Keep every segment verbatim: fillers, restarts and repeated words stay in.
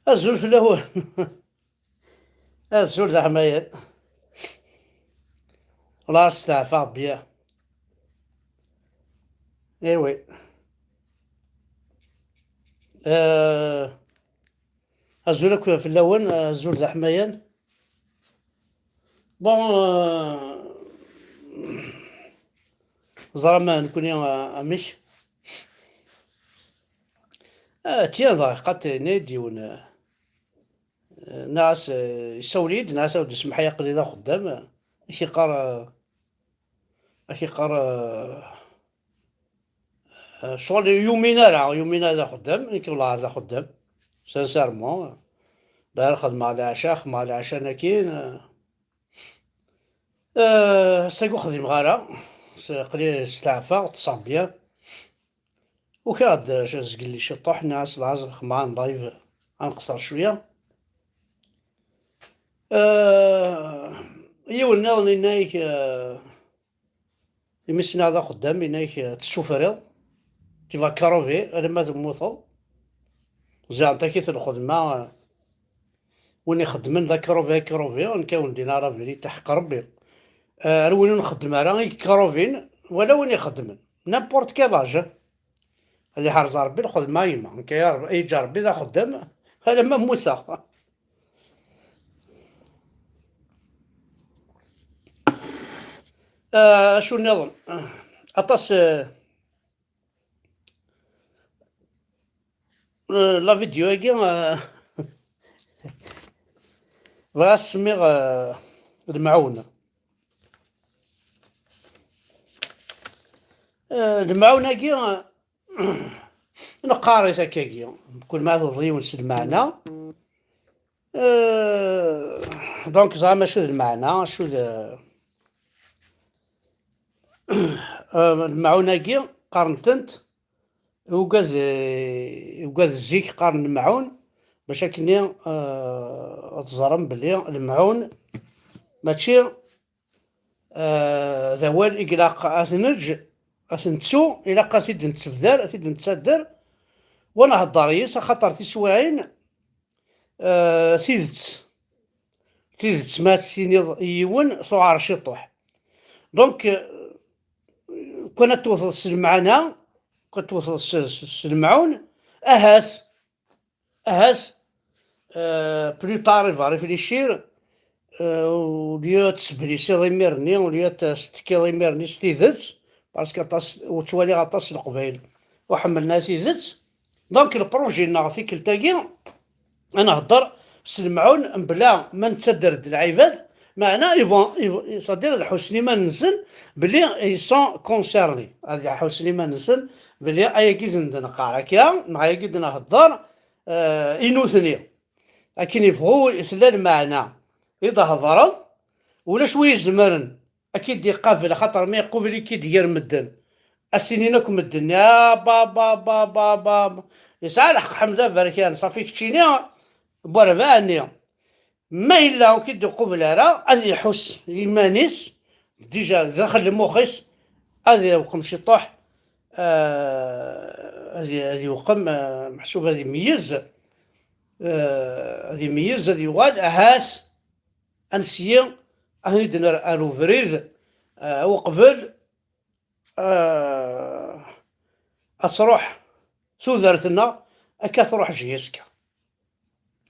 Azul fell-awen. Azul d aḥmayan. Wala asteɛfa Rebbi. Iwi. Eh, azul akk fell-awen, azul d aḥmayan. Bon, eh, ẓram nekkni, eh, amek. Ah, tiens, dɣa, qat yenna-yi-d yiwen, eh, nniɣ-as, eh, yessawel-iyi-d, nniɣ-as, a wi-d-isemmeḥ, aql-i d axeddam, eh, ad k-iqqar, eh, ad k-iqqar, eh, eh, ccɣel yumin ara, yumin ara d axeddam, nekk wellah d axeddam, sincèrement, la xedmeɣ leɛca, xedmeɣ leɛca nakin, eh, Eh, ass-agi ur xdimeɣ ara, s-, aql-i steɛfaɣ, ṭṭseɣ bien. Ukiɣ-d, eh, zgelli ciṭuḥ, nniɣ-as lɛaẓ xemma n live, ad nqeṣṣer cwiya. Eh, yiwen nniḍen yenna-ak, eh, imi s-nniɣ d axeddam, yenna-ak, eh, tessufriḍ, tu vas crever, alamma temmuteḍ. Ziɛent-ak-it lxedma, eh, win ixeddmen d akerubi, akerubi, nekk a wen-d-iniɣ la vérité, ḥeqq Rebbi. Eh, ar win ur nxeddem ara i yekrubin, wala win ixeddmen. N'importe quel âge. Ad iḥrez Rebbi lxedma yemma. Nekk ya Rebbi, yeǧǧa Rebbi d axeddam, alamma mmuteɣ. Eh, acu nniḍen? Aṭas, eh, Eh, la vidéo-agi, eh, bɣiɣ ad s-semmiɣ, eh, lemɛun. Eh, lemɛun-agi, eh, neqqar-it akkagi. Kul ma tuḍ yiwen s lmeɛna. Eh, donc, ẓram acu d lmeɛna, acu d, eh, lemɛun-agi, qqaren-tent, ugad, eh, ugad zik qqaren lemɛun, bac akkenni, eh, ad teẓrem belli lemɛun mačči, eh, d awal i ilaq ad t-neǧǧ, ad t-nettu, ilaq ad t-id-nettebder, ad t-id-nettader, wa nhedder yis, axaṭer tiswiɛin, eh, tidet, tidet ma ad tt-tiniḍ i yiwen, tuɛer ciṭuḥ. Donc, eh, kan ad tewteḍ s lemɛana, kan ad tewteḍ s, s, s lemɛun, ahat, ahat, euh, plus tard, il va réfléchir, euh, au lieu ad tesblisiḍ imir-nni, au lieu ad s-tekkiḍ imir-nni s tidet, parce que aṭas, ur ttwaliɣ aṭas n Leqbayel ur ḥemmlen ara tidet. Donc, le projet-nneɣ tikkelt-agi, ad nehder s lemɛun, mebla ma nettader-d lɛibad, meɛna ils vont, ils vont, c'est-à-dire ad ḥussen iman-nsen belli ils sont concernés, ad ḥussen iman-nsen belli ayagi i d-neqqar akka, neɣ ayagi i d-nhedder, eh, i nutni. Akken yebɣu tella lmeɛna i d-thedreḍ, ulac wi izemren ad k-id-iqabel, axaṭer mi iqubel-ik-id gar medden, ad s-inin akk medden, ya ba, ba, ba, ba, ba, ba. Yesɛa lḥeqq Ḥmed Aberkan, ṣafi keččini, n warbaɛ-nni. Ma yella ur k-id-iqubel ara, ad iḥuss iman-is, déjà, daxel lmux-is, ad iweqqem ciṭuḥ, eh, ad i-, ad iweqqem, eh, meḥsub ad imeyyez, eh, ad imeyyez, ad yuɣal, ahat, ansi, ad ten-id-nerr ar ubrid, eh, uqbel, eh, ad truḥ tudert-nneɣ, akka truḥ jiska.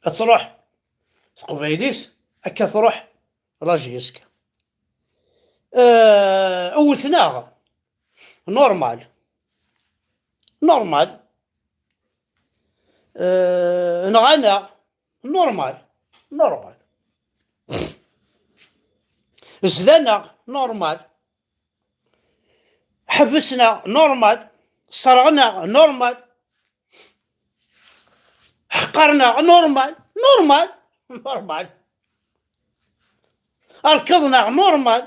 Ad truḥ teqbaylit, akka truḥ la jiska. Eh, wwten-aɣ. Normal. Normal. Eh, nɣan-aɣ. Normal. Normal. Zlan-aɣ. Normal. Ḥebsen-aɣ. Normal. Sserɣen-aɣ. Normal. Ḥqaren-aɣ. Normal. Normal. Normal. Rkeḍen-aɣ. Normal.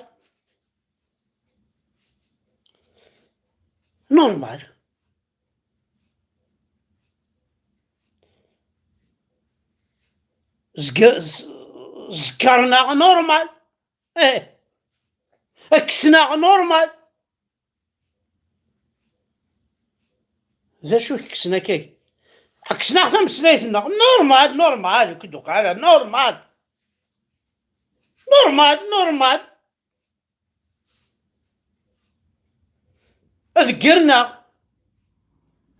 Normal. Zg-, z-, zkaren-aɣ. Normal. Eh. Kksen-aɣ. Normal. D acu i k-kksen akkagi? Ḥekksen-aɣ tameslayt-nneɣ. Normal, normal, ur k-d-uqeɛ ara. Normal. Normal, normal. Ad ggren-aɣ.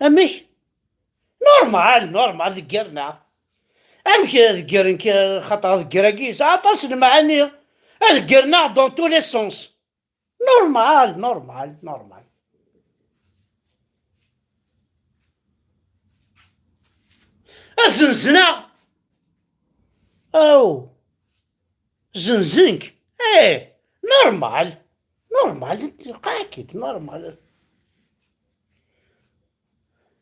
Amek? Normal, normal, ḍeggren-aɣ. Amek ḍeggren-k? Xaṭer ḍegger-agi yesɛa aṭas n lmeɛani. Ad ggren-aɣ dans tous les sens. Normal, normal, normal. Ad zenzen-aɣ. Aw. Zenzen-k. Eh, normal. Normal, lqaɛkid, normal.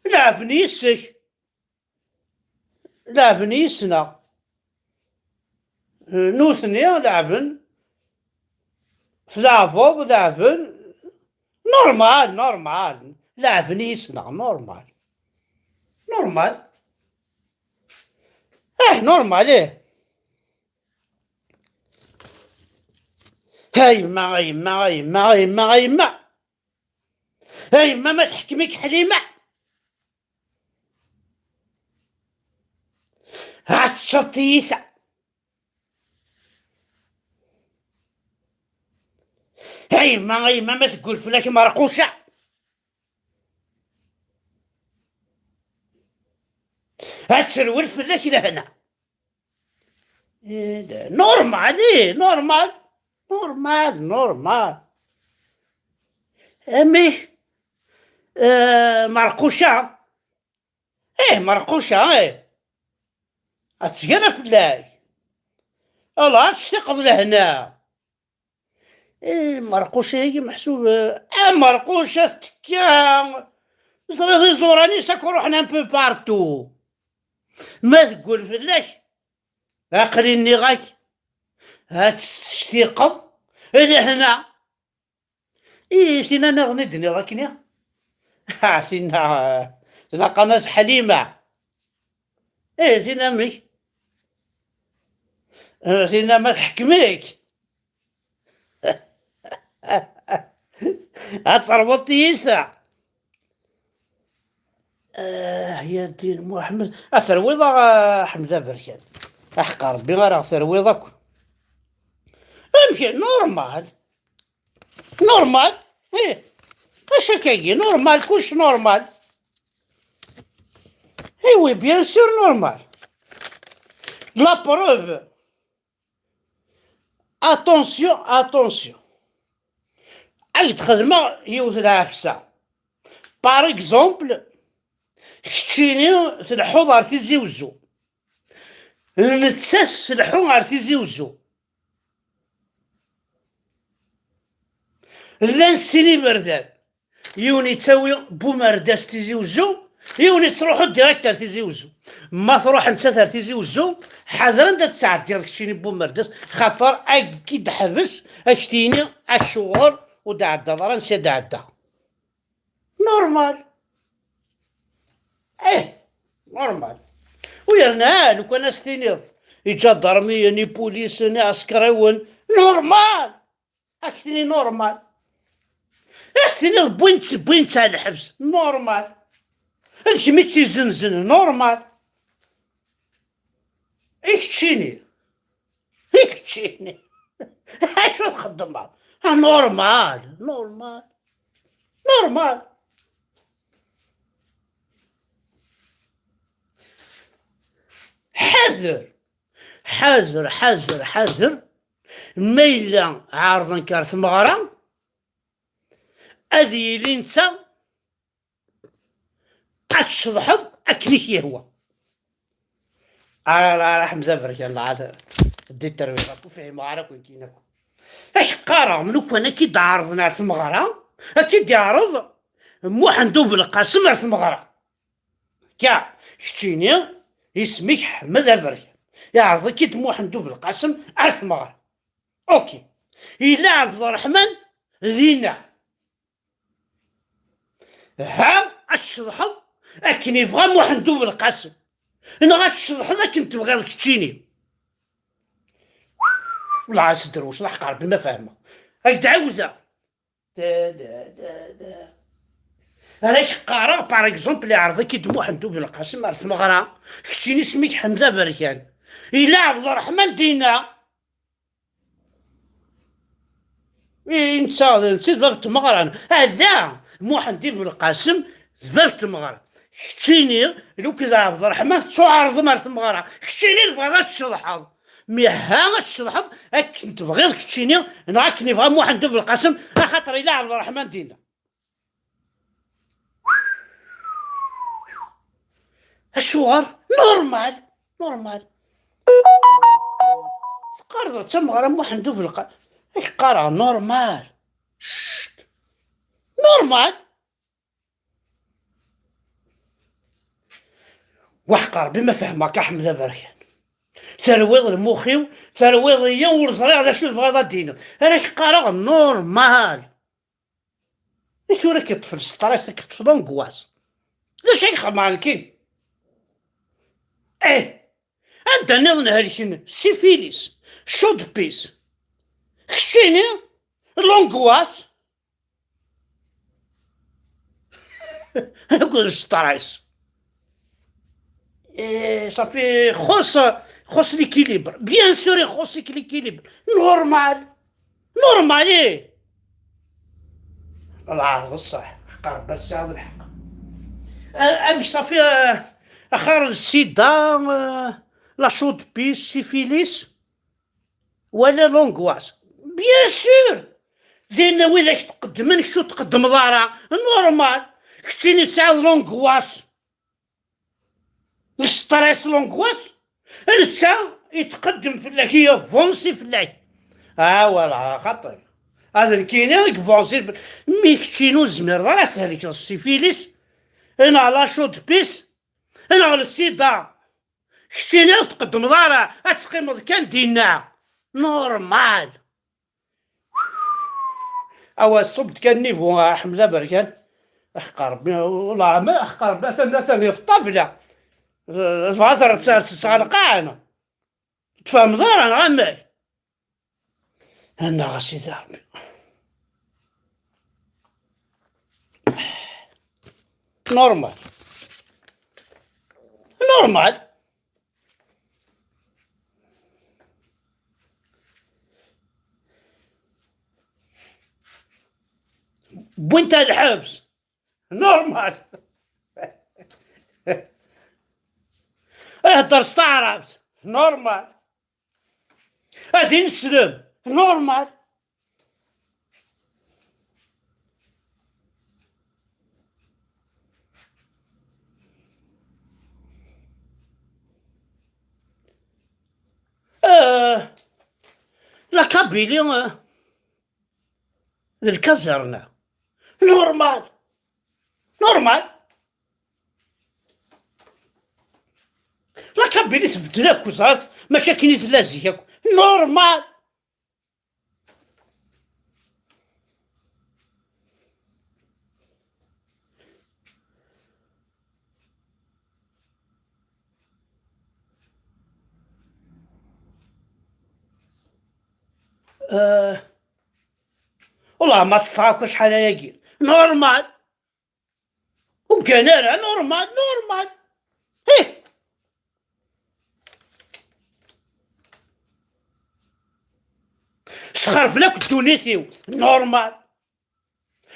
Leɛben yis-k. Leɛben yis-neɣ. Nutni leɛben. Tleɛbeḍ, leɛben. Normal, normal. Leɛben yis-neɣ, normal. Normal. Eh, normal, eh. A yemma, a yemma, a yemma, a yemma, a yemma. A yemma, ma teḥkem-ik Ḥlima. Ɛassed tiyita. A yemma, a yemma, ma teggul fell-ak Marquca. Ad terwel fell-ak lehna. Eh, normal, eh, normal. Normal, normal. Amek? Eh, Marquca. Eh, Marquca, eh. Ad tgana fell-ak. Allah, ad tectiqeḍ lehna. Eh, Marquca-agi meḥsub, eh, Marquca tekka. Ẓriɣ iẓuran-is akk ruḥen un peu partout. Ma teggul fell-ak, aql-i nniɣ-ak, ad tectiqeḍ lehna. Ih, tinna nniḍen i d-nniɣ akkenni. Ah, tinna, tlaqam-as Ḥlima. Ih, tinna amek? Eh, tinna ma teḥkem-ik. Ad terwuḍ tiyita. Ah, ya ddin Muḥemmed. Ad terwiḍ, ah, Ḥmed Aberkan. Aḥeqq Rebbi ara ɣ-terwiḍ akk. Amek? Normal. Normal. Eh. Acu akkagi? Normal, kullec normal. Eh oui, bien sûr, normal. La preuve. Attention, attention. Ad k-d-xedmeɣ yiwet lɛefsa. Par exemple, keččini tleḥḥuḍ ar Tizi Wezzu. D nettat tleḥḥu ar Tizi Wezzu. Llan sin iberdan. Yiwen yettawi Bumerdas Tizi Wezzu, yiwen yettruḥu direct ar Tizi Wezzu. Ma truḥ nettat ar Tizi Wezzu, ḥadren ad tɛeddiḍ keččini Bumerdas, xaṭer ad k-id-teḥbes, ad k-tini acuɣer ur d-ɛeddaḍ ara ansi ad d-ɛeddaɣ. Normal. Eh, normal. U yerna, lukan as-tiniḍ, iǧadarmiyen, ipulisen, iɛsekriwen, normal. Ad k-tini normal. Ad s-tiniḍ wwin-tt, wwin-tt ar lḥebs, normal. D kemm i tt-izenzen, normal. I keččini? I keččini? Acu txeddmeḍ? Ah, normal, normal, normal. Ḥader, ḥader, ḥader, ḥader. Ma yella ɛerḍen-k ar tmeɣra, ad yili netta ad tceḍḥeḍ akken i k-yehwa. Ara, ara, Ḥemza Berkan, lɛad, ddi terwiḍ akk, ur fhimeɣ ara akk, nekkini akk. Ad k-qqareɣ, lukan ad k-id-ɛerḍen ar tmeɣra, ad k-id-iɛreḍ Muḥend U Belqasem ar tmeɣra. Ka, keččini, isem-ik Ḥmed Aberkan. Iɛreḍ-ik-id Muḥend U Belqasem ar tmeɣra. Ok. Yella Ɛebderreḥman dinna. Ha, ad tceḍḥeḍ akken yebɣa Muḥend U Belqasem. Neɣ ad tceḍḥeḍ akken tebɣiḍ keččini. Wala ad s-drewceḍ, aḥeqq Rebbi ma fehmeɣ. Ad k-d-ɛawdeɣ. Da, da, da, da. Ara k-qqareɣ, par exemple, iɛreḍ-ik-id Muḥend U Belqasem ar tmeɣra, keččini isem-ik Ḥmed Aberkan. Yella Ɛebderreḥman dinna. I netta, d netta i d bab n tmeɣra. Ala, Muḥend U Belqasem d bab n tmeɣra. Keččini, lukan d Ɛebderreḥman, tettuɛerḍem ar tmeɣra. Keččini tebɣiḍ ad tceḍḥeḍ. Mi ha ad tceḍḥeḍ akken tebɣiḍ keččini, neɣ akken yebɣa Muḥend U Belqasem, axaṭer yella Ɛebderreḥman dinna. Acuɣer? Normal, normal. Teqqareḍ d tameɣra Muḥend U Belqasem. Ad k-qqareɣ normal. Cct. Normal. Waḥeq Ṛebbi ma fehmeɣ-k a Ḥmed Aberkan. Terwiḍ lmux-iw, terwiḍ-iyi, ur ẓriɣ d acu tebɣiḍ ad d-tiniḍ. Ara k-qqareɣ normal. I tura k-yeṭṭef lsṭras, k-yeṭṭef l'angoisse. D acu ay xedmeɣ nekkini? Eh, anda nniḍen helken sifilis, chaude-pisse, keččini l'angoisse. Akked lsṭras. Eh, صافي, ixuṣ, ixuṣ l'équilibre. Bien sûr, ixuṣ-ik l'équilibre. Normal. Normal, eh. Lɛerḍ ṣṣeḥ. Ḥeqq Rebbi tesɛiḍ lḥeqq. Eh, amek, صافي, eh, axir le sida, eh, la chaude-pisse, syphilis, wala l'angoisse. Bien sûr. Din widak tqeddmen, kečč ur tqeddmeḍ ara. Normal. Keččini tesɛiḍ l'angoisse. Le stress, l'angoisse, netta yetqeddem fell-ak, yavance fell-ak. Ah, voilà, xaṭi. Ad nekkini i yavance fell-, mi keččini ur tezmireḍ ara ad thelkeḍ s syphilis, neɣ la chaude-pisse, neɣ le sida. Keččini ur tqeddmeḍ ara, ad teqqimeḍ kan dinna. Normal. Awa, ṣubb-d kan niveau, a Ḥmed Aberkan. Ḥeqq Rebbi, والله ma ḥeqq Rebbi, atan, atan ɣef ṭṭabla. Tebɣa ad tt-, tt-, ɣer lqaɛa, neɣ? Tfehmeḍ ara, neɣ amek? Annaɣ a Sidi Rebbi. Normal. Normal. Wwin-t ar lḥebs. Normal. Ihedder s taɛrabt. Normal. Ad ineslem. Normal. Euh, la Kabylie, euh, d lkazerna. Normal. Normal. La Kabylie tbeddel akk, ẓer, mačči akken i tella zik akk. Normal. Euh, والله ma ṭṭseɣ akk acḥal ayagi. Normal. Ur ggan ara, normal, normal. Ih. Sxerben akk ddunit-iw, normal.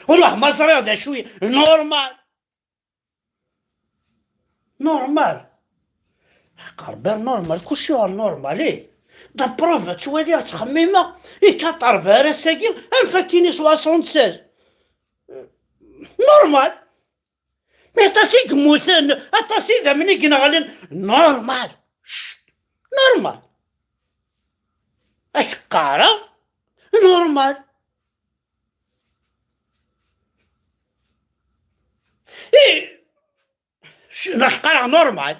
Wellah ma ẓriɣ d acu i, normal. Normal. Aqerbar normal, kulci ɣer normal, ih. D la preuve, ttwaliɣ, ttxemmimeɣ, i kaṭerbar ass-agi, am fakkin i soixante-seize. Normal. Mais aṭas i yemmuten, aṭas idammen i ineɣlen. Normal. Cct. Normal. Ad k-qqareɣ. Normal. I, c-, ad k-qqareɣ normal.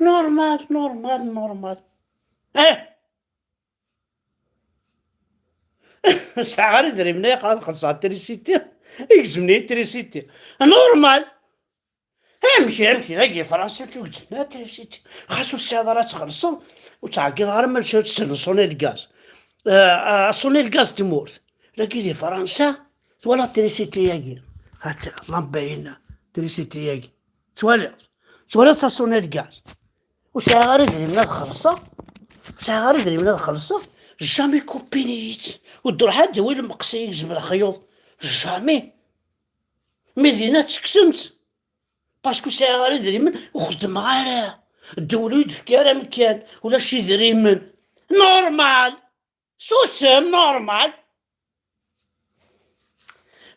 Normal, normal, normal. Eh. Sɛiɣ ara idrimen ay xaḍ xellṣeɣ trisiti, i gezmen i trisiti. Normal. Amek, amek, dagi Fransa ur gezzmen ara trisiti. Xas ur tesɛiḍ ara ad txellṣeḍ, ur ttɛeggiḍ ara ma tessneḍ sonner le gaz. Ah, ah, sonner le gaz n tmurt. Dagi di Fransa, twalaḍ trisiti-agi. Ha-tt-a, lampa-ina, trisiti-agi. Twaliḍ? Twaliḍ ça sonne le gaz. Ur sɛiɣ ara idrimen ad xellṣeɣ. Ur sɛiɣ ara idrimen ad xellṣeɣ. Jamais coupin-iyi-tt. Ur d-ruḥ ad d-iwi lmeqsi yegzem lexyuḍ. Jamais. Mi dinna tekksem-tt. Parce que ur sɛiɣ ara idrimen, ur xeddmeɣ ara. Ddewla ur yi-d-tefki ara amkan. Ulac idrimen. Normal. Susem, normal.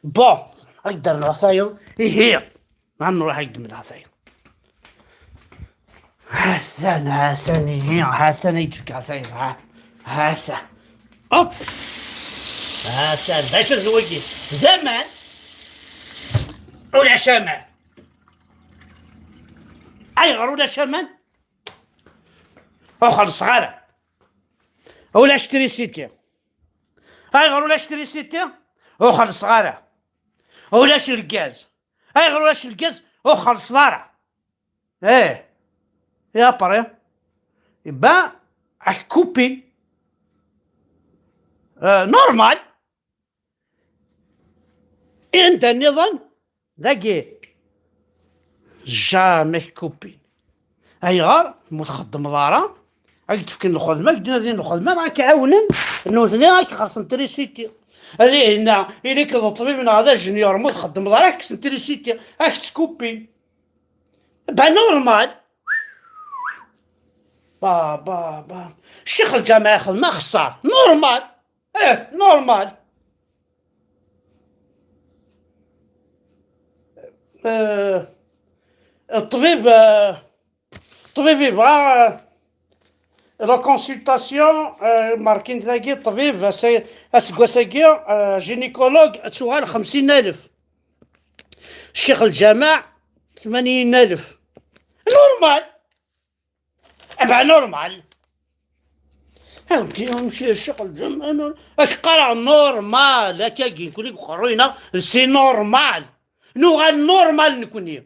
Bon, ad k-d-rnuɣ tayeḍ. Ihi, ad nruḥ ad k-d-mleɣ tayeḍ. Ha-t-an, ha-t-an, ihi, ha-t-an ad k-d-fkeɣ tayeḍ, ha, ha-t-an. Hop! Ha-t-an, d acu d wagi? D aman? Ulac aman. Ayɣer ulac aman? Ur xellṣeɣ ara. Ulac trisiti. Ayɣer ulac trisiti? Ur xellṣeɣ ara. Ulac lgaz. Ayɣer ulac lgaz? Ur xellṣeɣ ara. Eh. Et après? Eh ben, ad k-kupin. Euh, normal. Anda nniḍen? Dagi. Jamais coupin. Ayɣer? Ma txeddmeḍ ara, ad k-d-fken lxedma, ad k-d-nadin lxedma, neɣ ad k-ɛawnen, nutni ad k-xellṣen trisiti. Ad ihinna, ili-k d ṭṭbib neɣ d ajenyur, ma txeddmeḍ ara, ad k-kksen trisiti, ad k-ttkupin. Ba normal. Ba, ba, ba. Ccix lǧameɛ ixdem axeṣṣar. Normal. Eh, normal. Euh, الطبيب، euh, الطبيب يبغى، euh, la consultation, euh, markin tagi الطبيب أس-، أسقوساقي، euh, gynécologue تسوغال خمسين ألف. الشيخ الجامع ثمانين ألف. Normal. Aba normal. Awdi, mci ccɣel ǧem-, ak qqareɣ normal, akkagi, nekni deg uqerruy-nneɣ, c'est normal. Nuɣal normal nekni.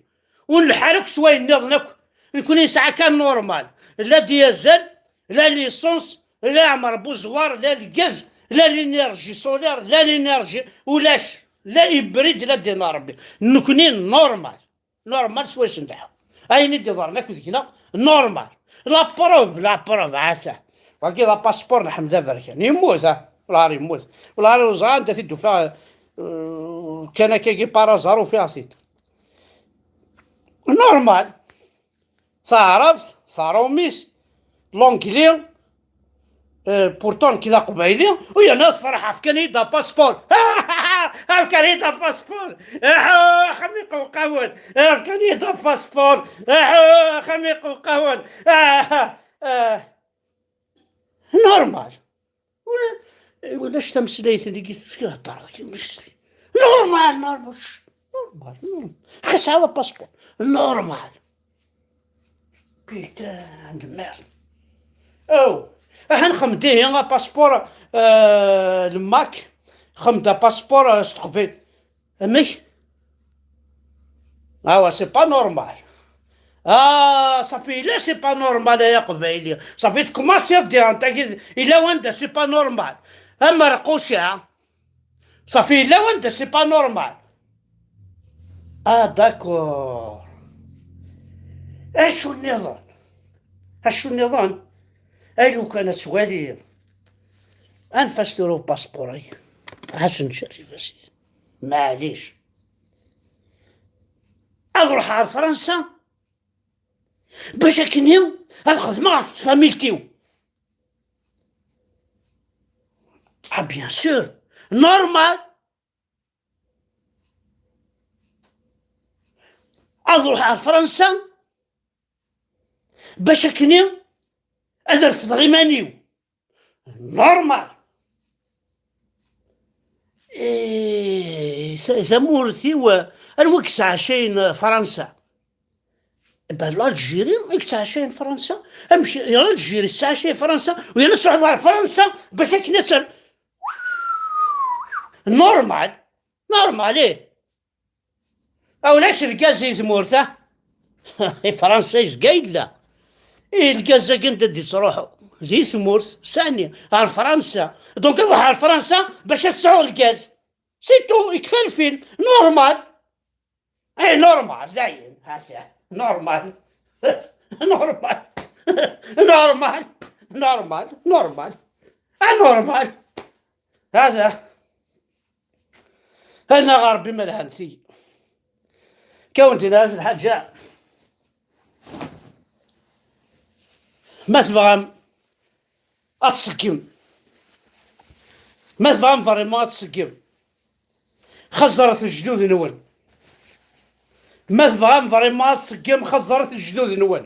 Ur nleḥḥu ara akk s wayen nniḍen akk. Nekni nesɛa kan normal. La diazal, la licence, la leɛmer bu zzwar, la lgaz, la l'énergie solaire, la l'énergie, ulac, la hybride, la ddin Ṛebbi. Nekni normal. Normal s wayen s-nelḥa. Ayen i d-iḍerren akk deg-neɣ, normal. La preuve, la preuve, ata. Wagi d apassport n Ḥmed Aberkan. Yemmut, ha? Wellah yemmut. Wellah ur ẓriɣ anda t-id-ufiɣ, euh, kan akkagi par hasard ufiɣ-t-id. Normal. Taɛrabt, taṛumit, l'anglais, euh, pourtant nekk d aqbayli, u yerna tferḥ, fkan-iyi-d apassport. Fkan-iyi-d apassport. Aḥ, axxam iqewqawen. Fkan-iyi-d apassport. Aḥ, axxam iqewqawen. Ah, ah. Normal. Ula-, ulac tameslayt-nni i tefkiḍ heddreḍ kan, ulac. Normal, normal, normal, normal. Xas tesɛiḍ apaspuṛ. Normal. Putain de merde. Oh, aha nxem-d ihi apaspuṛ, euh, le Mac. Nxem-d apaspuṛ, euh, s teqbaylit. Amek? Ah ouais, c'est pas normal. Ah, ça fait là, c'est pas normal, ay aqbayli. Ça fait commencer de dire, tagi, il a wanda, c'est pas normal. Amerquc, hein. Ça fait là, wanda, c'est pas normal. Ah, d'accord. Acu nniḍen? Acu nniḍen? Ay lukan ad twaliḍ. Anef-as tura upaspur-agi. Ḥasen Cerrif-as. Maɛlic. Ad ruḥeɣ ar Fransa bac akken ad xedmeɣ ɣef tfamilt-iw. Ah, bien sûr. Normal. Ad ruḥeɣ ar Fransa bac akken ad refdeɣ iman-iw. Normal. Eh, ta-, tamurt-iw, anwa i yesɛacayen Fransa? Ben, l'Algérie i yesɛacayen Fransa. Amek, l'Algérie tesɛacay Fransa, u yerna tṛuḥeḍ ɣer Fransa bac akken ad ter-, normal. Normal, ih. A ulac lgaz di tmurt, ah? I Fransa yezga yella. Ih, lgaz-agi anda d-ittruḥu? Di tmurt, sani, ar Fransa. Donc, ad ruḥeɣ ar Fransa bac ad sɛuɣ lgaz. C'est tout, yekfa lfilm. Normal. Ay, normal, dayen, hata, normal. Normal. Normal. Normal. Normal. Ah, normal. Hata. Annaɣ a Ṛebbi ma lhant-iyi. Kawent-in alf lḥaǧa. Ma tebɣam ad tṣeggem. Ma tebɣam vraiment ad tṣeggem, xeẓẓret lejdud-nwen. Ma tebɣam vraiment ad tṣeggem, xeẓẓret lejdud-nwen.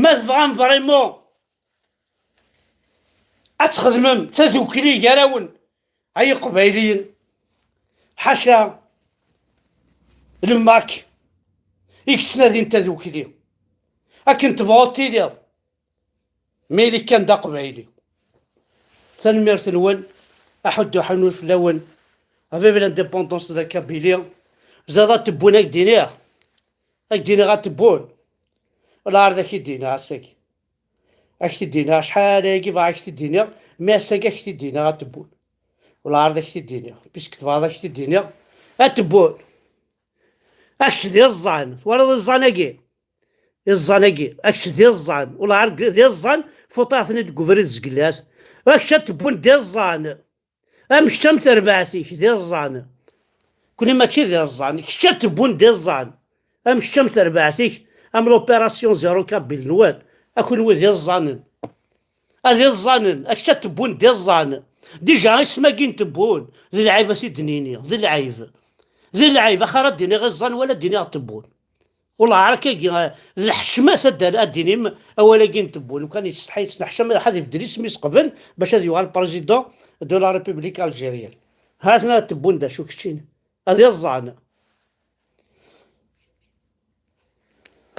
Ma tebɣam vraiment ad txedmem tadukli gar-awen, ay Iqbayliyen, ḥaca lemmak i yettnadin tadukli. Akken tebɣuḍ tiliḍ, ma ili kan d aqbayli. Tanemmirt-nwen, aḥuddu ḥanun fell-awen. Vive l'indépendance de la Kabylie. Zad ad tewwun, ad k-d-iniɣ. Ad k-d-iniɣ ad tewwun. Lɛar d ak-id-iniɣ ass-agi. Ad k-t-id-iniɣ, acḥal ayagi bɣiɣ ad k-t-id-iniɣ, mi ass-agi ad k-t-id-iniɣ ad tewwun. Lɛar d ak-t-id-iniɣ, puisque tebɣiḍ ad k-t-id-iniɣ, ad tewwun. Ad kečč d iẓẓan, twalaḍ iẓẓan-agi? Iẓẓan-agi, ad kečč d iẓẓan, ulɛar d iẓẓan, fuṭaɣ-ten-id deg ubrid zeglat. Ad kečč ad tewwun d iẓẓan. Am kečč am terbaɛt-ik d iẓẓan. Kuni mačči d iẓẓan, kečč ad tewwun d iẓẓan. Am kečč am terbaɛt-ik, am l'opération zéro kabyle-nwen, a kunwi d iẓẓanen. Ad iẓẓanen, a kečč ad tewwun d iẓẓan. Déjà isem-agi n tewwun, d lɛib ad t-id-nini, d lɛib. D lɛib, axir ad d-iniɣ iẓẓan wala ad d-iniɣ tewwun. Wellah, ar akkagi, eh, d lḥecma ad d-, ad d-inim awal-agi n tewwun. Lukan yettsetḥi, yettneḥcam, ad ibeddel isem-is qbel bac ad yuɣal président de la République algérienne. Ha-ten-a tewwun d acu keččini. Ad iẓẓan.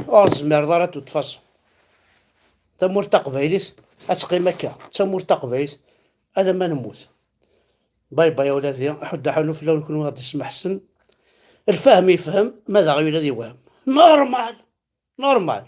Ur tezmireḍ ara de toute façon. Tamurt taqbaylit ad teqqim akka. D tamurt taqbaylit alamma nemmut. Bye bye a wladi, ḥuddu ḥanun fell-awen kunwi ad d-ismeḥsen. Lfahem yefhem, ma d aɣyul ad iwhem. Normal. Normal.